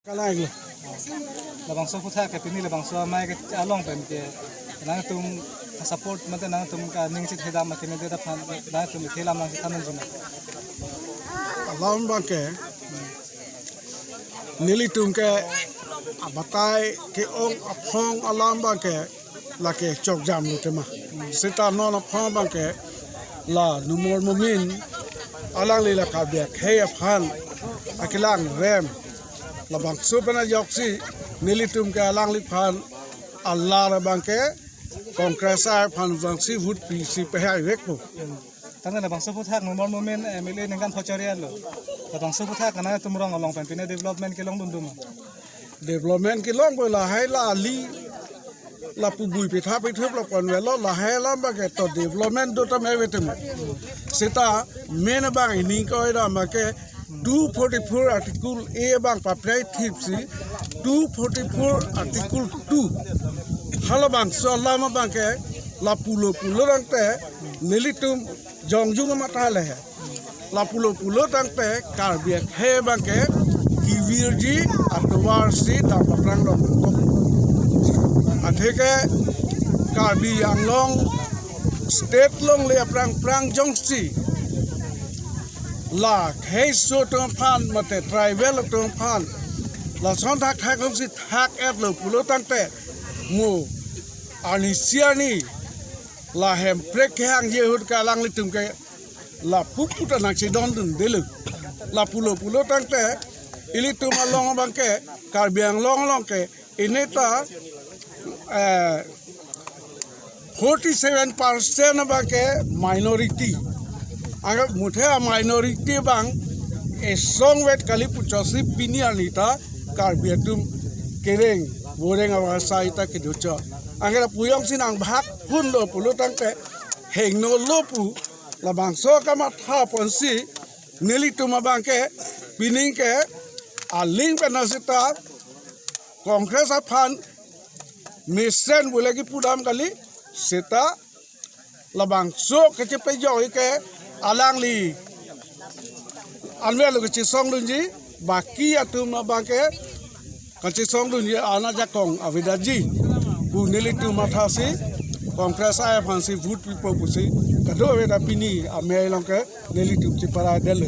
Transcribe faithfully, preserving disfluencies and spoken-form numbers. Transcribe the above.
Kalang lo. Labangso aphuthak ke pini labangso amei ke along pen ke nangtum support mate nangtum kaning chithedam akenedet aphan nangtum ithelam nangchethan nangji ma? Alam abang ke nelitum ke abatai ke-ong aphong alam abang ke lake chokjam lo tema. Seta non aphong abang ke la Numal Momin alangli la Karbi akhei aphan akelang rem labangso pen ajoksi nelitum ke alangliphan alar abang ke Congress aphan vangsi vote pisi pehai vekpo. Tangte labangso aphuthak Numal Momin M L A ningkan pho chori-et lo. Labangso aphuthak nangtum rong along pen pine development kelong dundun ma? Development kelongpo, lahai la ali lapu bui pitha pithup lapu-an avelo, lahai alam abang ke to development do tame ave tema. Seta main abang ining ko-ira abang ke two forty-four article A abang paprek thipsi two forty-four article two halabangso alam abang ke lapulo pulo tangte nelitum jongjung amat hale he. Lapulo pulo tangte Karbi akhei abang ke kivirji atovar si dam aphrang dong. Atheke Karbi Anglong state longle aphrang phrang jongsi la kheiso atum aphan mate tribal atum aphan lason thakthak jongsi thak-et lo pulo tangte mo arnisi arni la Hemprek kehangji ahut ke alanglitum ke lapu puta nangchedondunde lo. Lapulo pulo tangte ilitum along abang ke Karbi Anglong along ke ineta eh, forty-seven percent abang ke minority. Anke muthe a-minority abang esong vet kali puchotsi pini arni ta Karbi atum kereng voreng avar sai ta kedochot. Anke lapu jongsi nangbhak phun lo pulo tangte hingno lo pu labangso kamatha ponsi nelitum abang ke pining ke aling pen asita Congress aphan mesen bule kipudam kali seta labangso kachepajok ke alangli anvet lo kachesongdunji, baki atum abang ke kachesongdunji ana ajakong avedetji pu nelitum mathasi Congress aphansi vote pipo pusi kadokave ta pini amei along ke nelitum cheparai detlo.